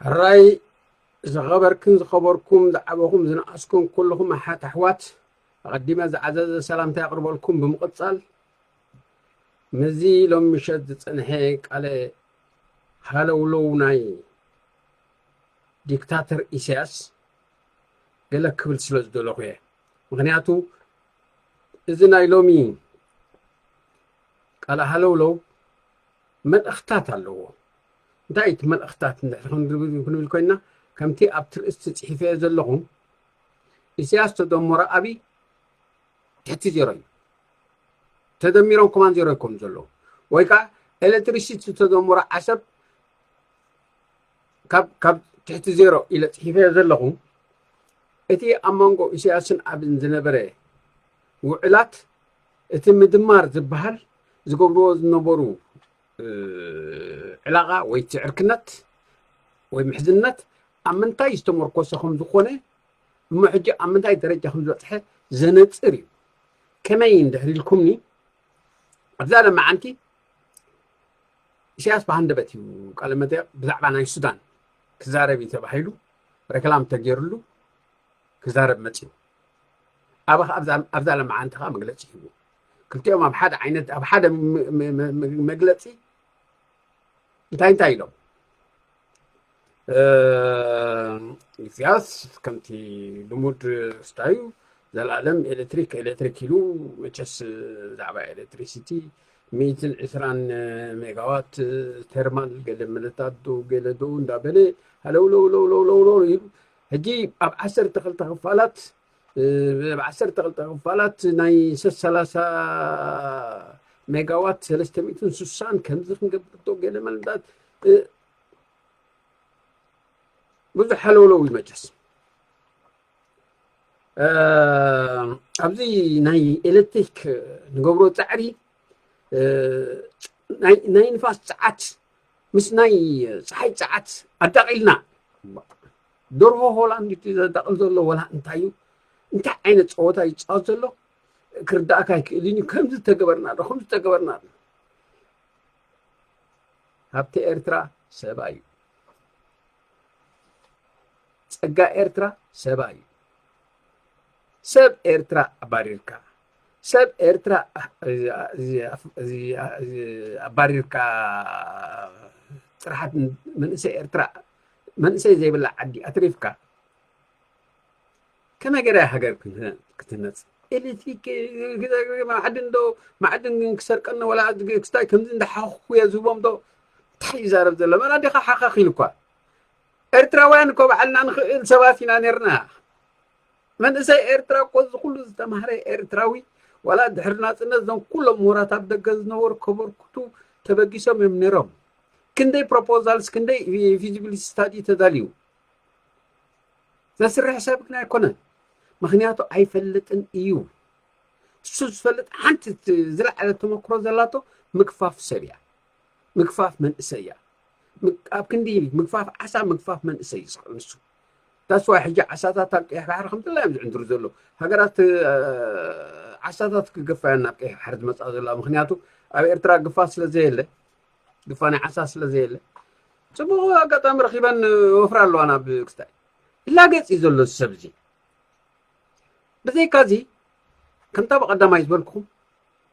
ሕራይ ዝኸበርክን ዝኸበርኩም፣ ዝዓበኹም ዝነኣስኩም ኩልኹም ኣሓት ኣሕዋት፣ ኣቐዲመ ዝዓዘዘ ሰላምታ የቕርበልኩም። ብምቕጻል ምስዚ ሎም ምሸት ዝጸንሐ ቃለ ሃለውለው ናይ ዲክታተር ኢሳያስ ገለ ክብል ስለ ዝደለኹ እየ። ምኽንያቱ እዚ ናይ ሎሚ ቃለ ሃለውለው መልእኽታት ኣለዎ። እንታይ እቲ መልእኽታት እንድሕር ክንብል ኮይንና፣ ከምቲ ኣብቲ ርእስቲ ጽሒፈዮ ዘለኹ፣ ኢሳያስ ተደመሮ ኣብይ ትሕቲ ዜሮ እዩ። ተደሚሮም ከማን ዜሮ ይኮኑ ዘለዉ። ወይ ከዓ ኤሌክትሪሲቲ ተደመሮ ዓሰብ ካብ፣ ካብ ትሕቲ ዜሮ ኢለ ጽሒፈዮ ዘለኹ፣ እቲ ኣብ መንጎ ኢሳያስን ኣብን ዝነበረ ውዕላት፣ እቲ ምድማር ዝበሃል ዝገብርዎ ዝነበሩ፣ እ፣ ዕላቓ ወይ ትዕርክነት ወይ ምሕዝነት ኣብ ምንታይ ዝተመርኮሰ ከም ዝኾነ፣ እሞ ሕጂ ኣብ ምንታይ ደረጃ ከም ዝበጽሐ ዘነጽር እዩ። ከመይ እንድሕር ኢልኩምኒ፣ ኣብዛ ለማዓንቲ ኢሳያስ ብሃንደበት እዩ ቃለ መጠይቕ ብዛዕባ ናይ ሱዳን ክዛረብ እዩ ተባሂሉ፣ ሬክላም ተገይርሉ ክዛረብ መጺኡ። ኣብ፣ ኣብዛ፣ ኣብዛ ለማዓንቲ ኸዓ መግለጺ ሂቡ። ክልቲኦም ኣብ ሓደ ዓይነት፣ ኣብ ሓደ ም-፣ ም-፣ ም-፣ መግለጺ እንታይ እንታይ ኢሎም? እ፣ ኢሳያስ ከምቲ ልሙድ ስታዩ፣ ዘላለም ኤሌክትሪክ፣ ኤሌክትሪክ ኢሉ፣ መቸስ ብዛዕባ ኤሌክትሪሲቲ ሚእትን ዕስራን ሜጋዋት ተርማል ገለ መለታት ዶ ገለ ዶ እንዳበለ ሃለውለው ለውለው ኢሉ፣ ሕጂ ኣብ ዓሰርተ ክልተ ክፋላት፣ እ፣ ኣብ ዓሰርተ ክልተ ክፋላት ናይ ሰላሳ ሜጋዋት ሰለስተ ሚእትን ስሳን ከምዚ ክንገብር ዶ ገለ መለታት፣ እ፣ ብዙሕ ሃለውለው እዩ መቸስ። እ፣ ኣብዚ ናይ ኤሌክትሪክ ንገብሮ ጻዕሪ፣ እ፣ ናይ፣ ናይ ንፋስ ጸዓት ምስ ናይ ጸሓይ ጸዓት ኣዳቒልና፣ ደርሆ ሆላንድ እቲ ዘዳቕል ዘሎ ወላ እንታይ እዩ? እንታይ ዓይነት ጸወታ ይጻወት ዘሎ? ክርዳእካ ኣይክእልን እዩ። ከምዚ ተገበርና ዶ? ከምዚ ተገበርና ዶ? ሃብቲ ኤርትራ ሰብኣይ እዩ። ጸጋ ኤርትራ ሰብኣይ እዩ። ሰብ ኤርትራ ኣባሪርካ፣ ሰብ ኤርትራ፣ እዚ፣ እዚ፣ እዚ ኣባሪርካ፣ ጥርሓት መንእሰይ ኤርትራ፣ መንእሰይ ዘይብላ ዓዲ ኣትሪፍካ፣ ከመይ ገይራ እያ ሃገር ክት-፣ ክትህነጽ? ኤሌክትሪክ፣ ማዕድን ዶ፣ ማዕድን ክሰርቀኒ ወላ ክስታይ ከምዚ እንዳሓኹኹ እየ ዝህቦም ዶ? እንታይ ይዛረብ ዘሎ? መን ኣዴኻ ሓኻኺ ኢሉ እኳ። ኤርትራውያን እኮ ባዕልና ንኽእል ሰባት ኢና ነርና። መንእሰይ ኤርትራ እኮ እዚ ኩሉ ዝተማህረ ኤርትራዊ፣ ዋላ ድሕሪ ናጽነት እዞም ኩሎም ምሁራት ኣብ ደገ ዝነበሩ ከበርክቱ ተበጊሶም እዮም ነይሮም። ክንደይ ፕሮፖዛልስ፣ ክንደይ ፊዚቢሊቲ ስታዲ ተዳልዩ? ዘስርሕ ሰብ ግን ኣይኮነን። ምኽንያቱ ኣይፈልጥን እዩ። እሱ ዝፈልጥ ሓንቲ ዝለዓለ ተመክሮ ዘላቶ ምግፋፍ ሰብ እያ። ምግፋፍ መንእሰይ እያ። ኣብ ክንዲ ምግፋፍ ዓሳ፣ ምግፋፍ መንእሰይ እዩ ዝኽእል ንሱ። ታስዋ ሕጂ ዓሳታት ኣብ ቀይሕ ባሕሪ ከምትላ እዮም ዝዕንድሩ ዘለዉ። ሃገራት ዓሳታት ክገፋ እየን ናብ ቀይሕ ባሕሪ ዝመፃ ዘለዋ። ምክንያቱ ኣብ ኤርትራ ግፋ ስለ ዘየለ፣ ግፋ ናይ ዓሳ ስለ ዘየለ፣ ፅቡቅ ኣጋጣሚ ረኪበን ወፍራ ኣለዋ ናብ ክስታይ። ይላገፅ እዩ ዘሎ እዚ ሰብ እዚ። ብዘይካዚ ከምታ ብቀዳማይ ዝበልኩኹም፣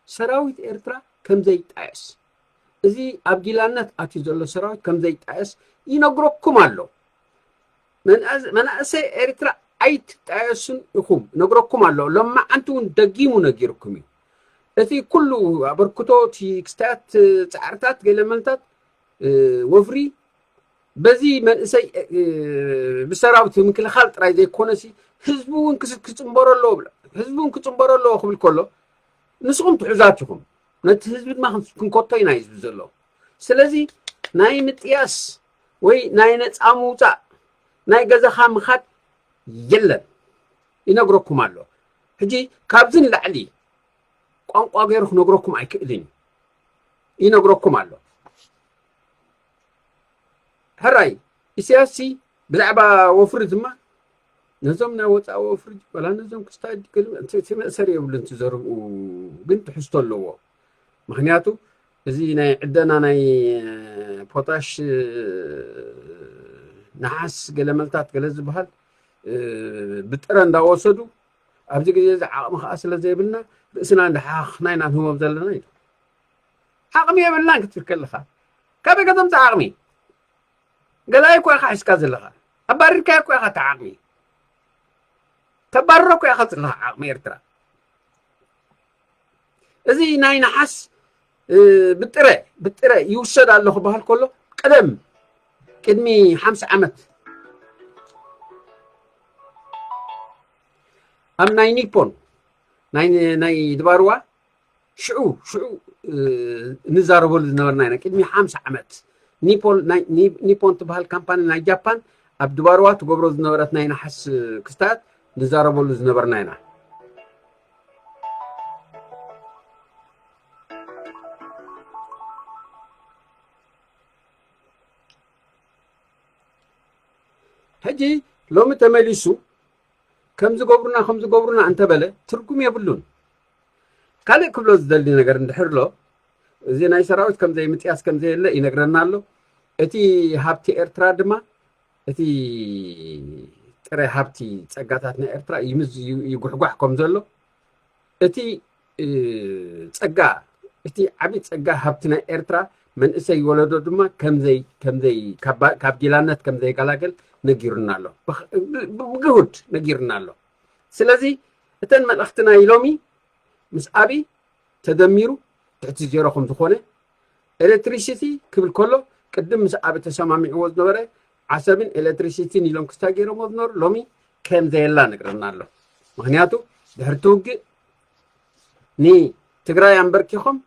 ሰራዊት ኤርትራ ከምዘይጣየስ፣ እዚ ኣብ ጊላነት ኣትዩ ዘሎ ሰራዊት ከምዘይጣየስ ይነግረኩም ኣሎ። መናእሰይ ኤርትራ ኣይትጣየሱን ኢኹም ነግረኩም ኣሎ። ሎማዓንቲ እውን ደጊሙ ነጊርኩም እዩ። እቲ ኩሉ ኣበርክቶ፣ እቲ ክስታያት፣ ፃዕርታት፣ ገለመልታት፣ ወፍሪ በዚ መንእሰይ ብሰራዊት ምክልኻል ጥራይ ዘይኮነሲ ህዝቢ እውን ክፅንበሮ ኣለዎ። ህዝቢ እውን ክፅንበሮ ኣለዎ ክብል ከሎ ንስኹም ትሑዛት ኢኹም። ነቲ ህዝቢ ድማ ክንኮቶ ኢና ህዝቢ ዘሎ። ስለዚ ናይ ምጥያስ ወይ ናይ ነፃ ምውፃእ፣ ናይ ገዛኻ ምኻድ የለን። ይነግረኩም ኣሎ። ሕጂ ካብዚ ንላዕሊ ቋንቋ ገይሩ ክነግረኩም ኣይክእልን እዩ። ይነግረኩም ኣሎ። ሕራይ ኢሳያስ ብዛዕባ ወፍሪ ድማ ነዞም ናይ ወፃኢ ወፍሪ ወላ ነዞም ክስታይ መእሰሪ የብሉን። ትዘርብኡ ግን ትሕዝቶ ኣለዎ። ምክንያቱ እዚ ናይ ዕደና ናይ ፖታሽ፣ ነሓስ፣ ገለመልታት ገለ ዝበሃል ብጥረ እንዳወሰዱ ኣብዚ ግዜ እዚ ዓቕሚ ከዓ ስለ ዘይብልና ርእስና እንዳሓኽና ኢና ንህቦም ዘለና ኢሉ። ዓቕሚ የብልናን ክትብል ከለኻ ካበይ ከተምፅእ ዓቕሚ? ገላይ እኮ ኢኻ ሒዝካ ዘለኻ። ኣባሪርካ እኮ ኢኻ እቲ ዓቕሚ። ተባርሮ እኮ ኢኻ ዘለኻ ዓቕሚ ኤርትራ። እዚ ናይ ነሓስ ብጥረ ብጥረ ይውሰድ ኣሎ ክበሃል ከሎ ቀደም ቅድሚ ሓምሳ ዓመት ኣብ ናይ ኒፖን ናይ ድባርዋ ሽዑ ሽዑ ንዛረበሉ ዝነበርና ኢና። ቅድሚ ሓምሳ ዓመት ኒፖን ትበሃል ካምፓኒ ናይ ጃፓን ኣብ ድባርዋ ትገብሮ ዝነበረት ናይ ነሓስ ክስታያት ንዛረበሉ ዝነበርና ኢና። ሕጂ ሎሚ ተመሊሱ ከም ዝገብሩና ከም ዝገብሩና እንተበለ ትርጉም የብሉን። ካልእ ክብሎ ዝደሊ ነገር እንድሕር ኣሎ፣ እዚ ናይ ሰራዊት ከም ዘይምጥያስ ከም ዘየለ ይነግረና ኣሎ። እቲ ሃብቲ ኤርትራ ድማ፣ እቲ ጥረ ሃብቲ ጸጋታት ናይ ኤርትራ ይምዝ ይጉሕጓሕ ከም ዘሎ፣ እቲ ጸጋ፣ እቲ ዓቢ ጸጋ ሃብቲ ናይ ኤርትራ መንእሰይ ወለዶ ድማ ከምዘይ ከምዘይ ካብ ጊላነት ከም ዘይገላገል ነጊሩና ኣሎ። ብግሁድ ነጊሩና ኣሎ። ስለዚ እተን መልእኽቲ ናይ ሎሚ ምስ ኣቢ ተደሚሩ ትሕቲ ዜሮ ከም ዝኾነ፣ ኤሌክትሪሲቲ ክብል ከሎ ቅድም ምስ ኣቢ ተሰማሚዕዎ ዝነበረ ዓሰብን ኤሌክትሪሲቲን ኢሎም ክስታይ ገይሮምዎ ዝነበሩ ሎሚ ከም ዘየላ ነግረና ኣሎ። ምክንያቱ ድሕርቲ ውግእ ንትግራይ ኣንበርኪኾም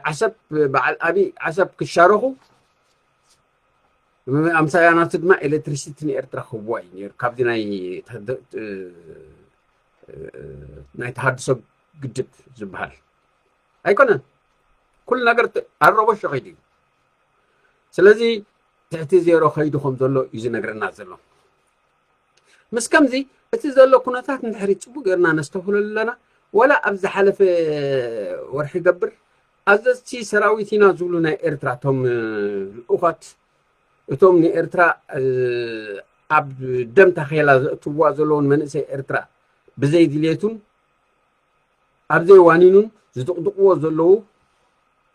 ዓሰብ፣ በዓል ኣቢ ዓሰብ ክሻረኹ ኣምሳያናቱ ድማ ኤሌክትሪሲቲ ንኤርትራ ክህብዋ እዩ ነይሩ። ካብዚ ናይ ናይ ተሃድሶ ግድብ ዝበሃል ኣይኮነን። ኩሉ ነገር ኣረቦ ሸኺዱ እዩ። ስለዚ ትሕቲ ዜሮ ከይዱ ከም ዘሎ እዩ ዝነግረና ዘሎ። ምስ ከምዚ እቲ ዘሎ ኩነታት ንድሕሪት ጽቡቕ ጌርና ነስተብህለሉ ኣለና። ወላ ኣብ ዝሓለፈ ወርሒ ገብር ኣዘዝቲ ሰራዊት ኢና ዝብሉ ናይ ኤርትራ እቶም ልኡኻት፣ እቶም ንኤርትራ ኣብ ደም ታኼላ ዘእትውዋ ዘለውን መንእሰይ ኤርትራ ብዘይ ድሌቱን ኣብ ዘይዋኒኑን ዝጥቕጥቕዎ ዘለዉ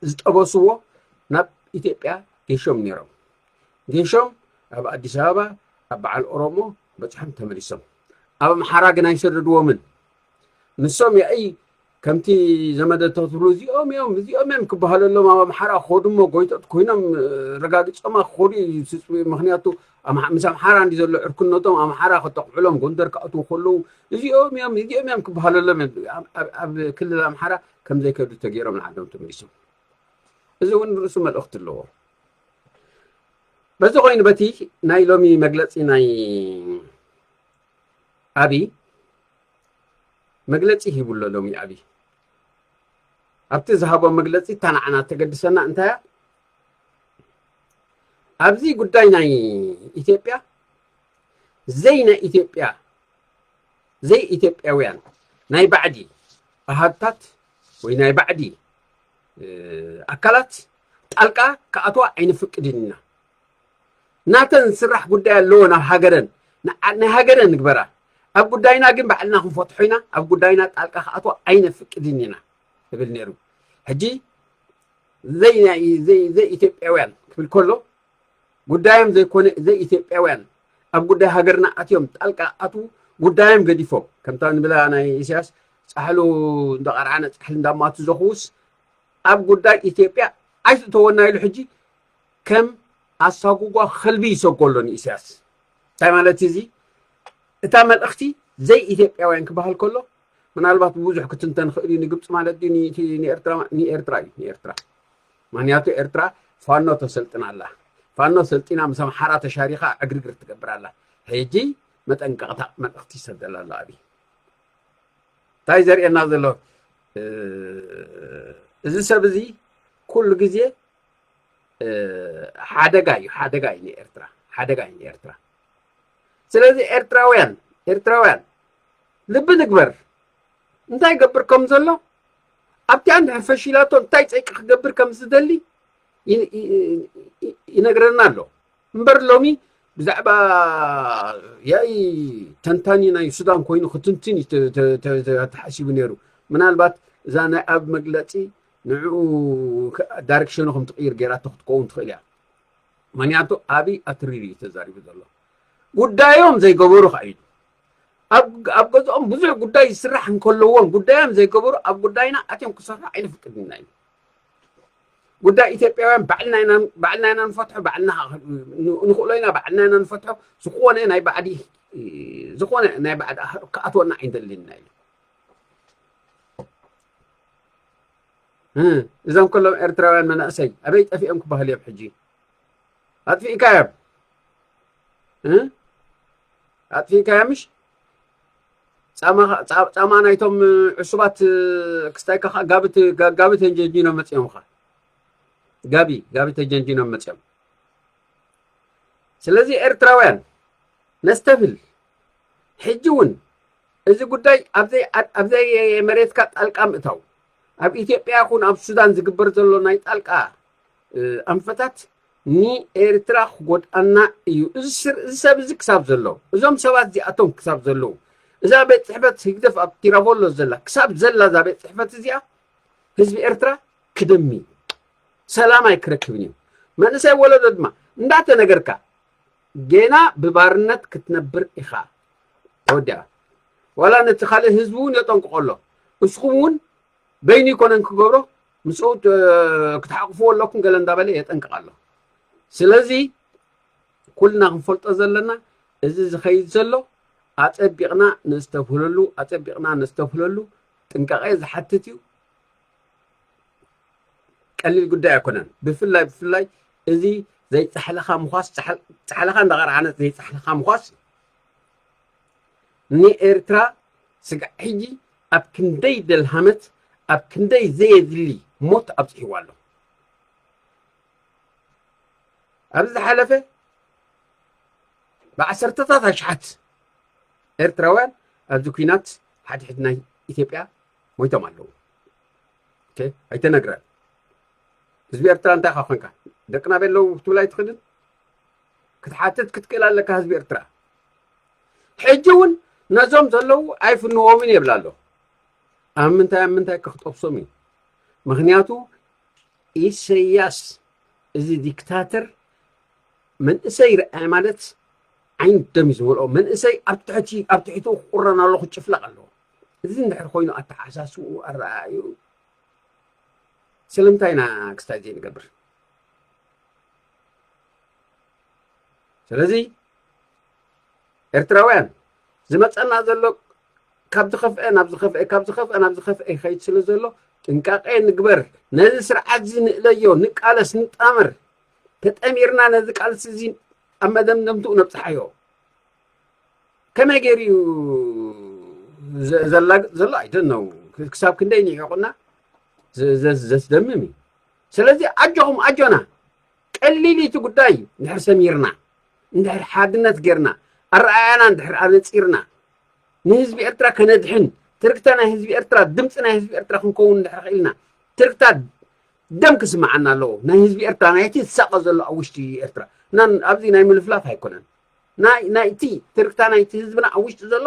ዝጠበስዎ ናብ ኢትዮጵያ ጌሾም ነይሮም። ጌሾም ኣብ ኣዲስ ኣበባ ኣብ በዓል ኦሮሞ በፂሖም ተመሊሶም። ኣብ ኣምሓራ ግን ኣይሰደድዎምን። ንሶም ያኢ ከምቲ ዘመደ ተትብሉ እዚኦም እዮም እዚኦም እዮም ክበሃለሎም ኣብ ኣምሓራ ክኸዱ እሞ ጎይቶት ኮይኖም ረጋግጾማ ክኸዱ እዩ። ምክንያቱ ምስ ኣምሓራ እንዲ ዘሎ ዕርክነቶም ኣምሓራ ከተቕዕሎም ጎንደር ክኣትዉ ከለዉ እዚኦም እዮም እዚኦም እዮም ክበሃለሎም እዮም። ኣብ ክልል ኣምሓራ ከም ዘይከዱ ተገይሮም ንዓዶም ተመሊሶም። እዚ እውን ርእሱ መልእኽቲ ኣለዎ። በዚ ኮይኑ በቲ ናይ ሎሚ መግለፂ ናይ ኣብይ መግለፂ ሂቡ ኣሎ። ሎሚ ኣብይ ኣብቲ ዝሃቦ መግለፂ እታ ንዓና ተገድሰና እንታይ እያ? ኣብዚ ጉዳይ ናይ ኢትዮጵያ ዘይ ናይ ኢትዮጵያ ዘይ ኢትዮጵያውያን ናይ ባዕዲ ኣሃዱታት ወይ ናይ ባዕዲ ኣካላት ጣልቃ ክኣትዋ ኣይንፍቅድን ኢና። ናተን ዝስራሕ ጉዳይ ኣለዎ ናብ ሃገረን ናይ ሃገረን ንግበራ። ኣብ ጉዳይና ግን ባዕልና ክንፈትሖ ኢና። ኣብ ጉዳይና ጣልቃ ክኣትዋ ኣይነፍቅድን ኢና እብል ነይሩ። ሕጂ ዘይ ኢትዮጵያውያን ክብል ከሎ ጉዳዮም ዘይኮነ ዘይ ኢትዮጵያውያን ኣብ ጉዳይ ሃገርና ኣትዮም ጣልቃ ኣትዉ ጉዳዮም ገዲፎም ከምታ ንብላ ናይ ኢሳያስ ፃሕሉ እንዳቐርዓነ ፃሕሊ እንዳማቱ ዘኽውስ ኣብ ጉዳይ ኢትዮጵያ ኣይትእተወና ኢሉ ሕጂ ከም ኣሳጉጓ ከልቢ ይሰጎ ኣሎ ንኢሳያስ። እንታይ ማለት እዚ? እታ መልእኽቲ ዘይ ኢትዮጵያውያን ክበሃል ከሎ ምናልባት ብዙሕ ክትንተን ክእል እዩ። ንግብፂ ማለት ድዩ ንኤርትራ? ንኤርትራ እዩ ንኤርትራ። ምክንያቱ ኤርትራ ፋኖ ተሰልጥና ኣላ። ፋኖ ሰልጢና ምስ ኣምሓራ ተሻሪኻ ዕግርግር ትገብር ኣላ። ሕጂ መጠንቀቕታ መልእኽቲ ይሰደላ ኣሎ ኣብይ። እንታይ ዘርእየና ዘሎ እዚ ሰብ እዚ ኩሉ ግዜ ሓደጋ እዩ ሓደጋ እዩ ንኤርትራ ሓደጋ እዩ ንኤርትራ። ስለዚ ኤርትራውያን ኤርትራውያን ልቢ ንግበር። እንታይ ይገብር ከም ዘሎ ኣብቲ እንድሕር ፈሺላቶ እንታይ ፀይቂ ክገብር ከም ዝደሊ ይነግረና ኣሎ። እምበር ሎሚ ብዛዕባ ያይ ተንታኒ ናይ ሱዳን ኮይኑ ክትንትን ተሓሲቡ ነይሩ። ምናልባት እዛ ናይ ኣብ መግለፂ ንዕኡ ዳይሬክሽኑ ከም ትቕይር ገይራቶ ክትከውን ትኽእል እያ። ምክንያቱ ኣብይ ኣትሪር እዩ ተዛሪቡ ዘሎ። ጉዳዮም ዘይገበሩ ከዓ ኢሉ ኣብ ገዝኦም ብዙሕ ጉዳይ ዝስራሕ እንከለዎም ጉዳዮም ዘይገበሩ ኣብ ጉዳይና ኣትዮም ክሰርሑ ኣይንፍቅድና እዩ። ጉዳይ ኢትዮጵያውያን ባዕልና ኢና ንፈትሖ፣ ባዕልና ንኽእሎ ኢና ባዕልና ኢና ንፈትሖ። ዝኾነ ናይ ባዕዲ ዝኾነ ናይ ባዕዲ ክኣትወና ኣይንደልን ኢና ኢሉ። እዞም ከሎም ኤርትራውያን መናእሰይ ኣበይ ጠፊኦም ክበሃል እዮም ሕጂ? ኣጥፊእካዮም ኣጥፊእካዮ ምሽ ፃማ ናይቶም ዕሱባት ክስታይካ ጋቢ ተጀንጂኖም መፅኦም ኻ ጋቢ ጋቢ ተጀንጂኖም መፅኦም። ስለዚ ኤርትራውያን ነስተብል። ሕጂ እውን እዚ ጉዳይ ኣብዘይ መሬትካ ጣልቃ ምእታው ኣብ ኢትዮጵያ ይኹን ኣብ ሱዳን ዝግበር ዘሎ ናይ ጣልቃ ኣንፈታት ንኤርትራ ክጎድኣና እዩ። እዚ ሰብ እዚ ክሳብ ዘሎ እዞም ሰባት እዚኣቶም ክሳብ ዘለዉ እዛ ቤት ፅሕፈት ህግደፍ ኣብ ቲራቮሎ ዘላ ክሳብ ዘላ እዛ ቤት ፅሕፈት እዚኣ ህዝቢ ኤርትራ ክደሚ ሰላም ኣይክረክብን እዩ። መንእሰይ ወለዶ ድማ እንዳተነገርካ ጌና ብባርነት ክትነብር ኢኻ። ተወዲኣ ዋላ ነቲ ካልእ ህዝቢ እውን የጠንቅቆ ኣሎ። እስኹም እውን በይኑ ይኮነን ክገብሮ ምስኡ ክትሓቕፍዎ ኣለኩም ገለ እንዳበለ የጠንቅቕ ኣሎ። ስለዚ ኩልና ክንፈልጦ ዘለና እዚ ዝኸይድ ዘሎ ኣፀቢቕና ነስተብህለሉ ኣፀቢቕና ነስተብህለሉ ጥንቃቐ ዝሓትት እዩ። ቀሊል ጉዳይ ኣይኮነን። ብፍላይ ብፍላይ እዚ ዘይፃሕለኻ ምዃስ ፃሕለኻ እንዳቐርዓነት ዘይፃሕለኻ ምዃስ ንኤርትራ ስጋዕ ሕጂ ኣብ ክንደይ ደልሃመት ኣብ ክንደይ ዘየድሊ ሞት ኣብፅሕዋ ኣሎ። ኣብዚ ዝሓለፈ ብዓሰርተታት ኣሽሓት ኤርትራውያን ኣብዚ ኩናት ሓድሕድ ናይ ኢትዮጵያ ሞይቶም ኣለዉ። ኣይተነግረን። ህዝቢ ኤርትራ እንታይ ካ ኮንካ ደቅና ቤለው ክትብል ኣይትኽእልን። ክትሓትት ክትክእል ኣለካ ህዝቢ ኤርትራ። ሕጂ እውን ነዞም ዘለዉ ኣይፍንዎምን የብላ ኣሎ። ኣብ ምንታይ ኣብ ምንታይ ክጠብሶም እዩ። ምክንያቱ ኢሰያስ እዚ ዲክታተር መንእሰይ ረኣይ ማለት ዓይን ደም እዩ ዝመልኦ። መንእሰይ ኣብ ትሕቲ ኣብ ትሕቲኡ ክቁረን ኣሎ ክጭፍለቕ ኣለዎ። እዚ እንድሕር ኮይኑ ኣተሓሳስብኡ ኣረኣእዩ ስለምንታይ ኢና ክስታይ ዘይንገብር? ስለዚ ኤርትራውያን ዝመፀና ዘሎ ካብ ዝኸፍአ ናብ ዝኸፍአ ካብ ዝኸፍአ ናብ ዝኸፍአ ይኸይድ ስለ ዘሎ ጥንቃቄ ንግበር። ነዚ ስርዓት እዚ ንእለዮ፣ ንቃለስ፣ ንጣመር። ተጠሚርና ነዚ ቃልሲ እዚ ኣብ መደምደምትኡ ነብፅሓዮ። ከመይ ገይሩ እዩ ዘ- ዘላግጥ ዘሎ ኣይደነው ክሳብ ክንደይ ንዒቑና ዘ- ዘ- ዘስደምም እዩ። ስለዚ ኣጆኹም ኣጆና ቀሊል እቲ ጉዳይ እንድሕር ሰሚርና እንድሕር ሓድነት ጌርና ኣረኣያና እንድሕር ኣነፂርና ንህዝቢ ኤርትራ ከነድሕን ትርክተ ናይ ህዝቢ ኤርትራ ድምፂ ናይ ህዝቢ ኤርትራ ክንከውን እንድሕር ክኢልና ትርክታ ደም ክስምዓና ኣለዎ ናይ ህዝቢ ኤርትራ ናይቲ ዝሳቐ ዘሎ ኣብ ውሽጢ ኤርትራ እና ኣብዚ ናይ ምልፍላፍ ኣይኮነን ናይ ናይቲ ትርክታ ናይቲ ህዝብና ኣብ ውሽጢ ዘሎ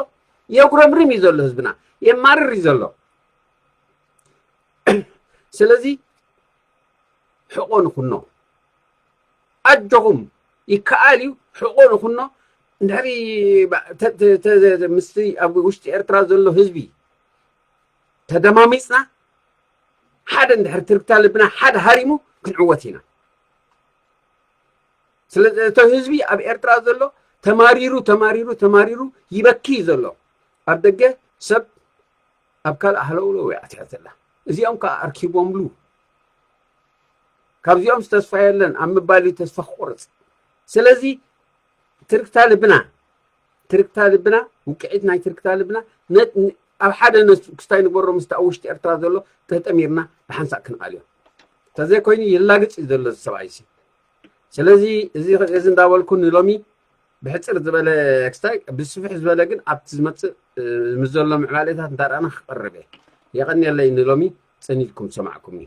የጉረምርም እዩ ዘሎ ህዝብና የማርር እዩ ዘሎ ስለዚ ሕቆ ንኩኖ ኣጆኹም ይከኣል እዩ ሕቆ ንኩኖ እንድሕሪ ምስቲ ኣብ ውሽጢ ኤርትራ ዘሎ ህዝቢ ተደማሚፅና ሓደ እንድሕር ትርክታ ልብና ሓደ ሃሪሙ ክንዕወት ኢና ስለዚ እቲ ህዝቢ ኣብ ኤርትራ ዘሎ ተማሪሩ ተማሪሩ ተማሪሩ ይበኪ ዘሎ ኣብ ደገ ሰብ ኣብ ካልእ ሃለውለው ይኣትያ ዘላ እዚኦም ከዓ ኣርኪቦምሉ ካብዚኦም ዝተስፋ የለን ኣብ ምባል ተስፋ ክቆርፅ ስለዚ ትርክታ ልብና ትርክታ ልብና ውቅዒት ናይ ትርክታ ልብና ኣብ ሓደ ክስታይ ንግበሮ ምስቲ ኣብ ውሽጢ ኤርትራ ዘሎ ተጠሚርና ብሓንሳእ ክንኣልዮ ተዘይኮይኑ ይላግፅ እዩ ዘሎ ሰብኣይ ስለዚ እዚ እዚ እንዳበልኩ ንሎሚ ብሕፅር ዝበለ ክስታይ ብስፍሕ ዝበለ ግን ኣብቲ ዝመፅእ ምስ ዘሎ ምዕባሌታት እንታርኣና ክቐርብ እየ የቐንየለይ ንሎሚ ፅን ኢልኩም ዝሰማዕኩምኒ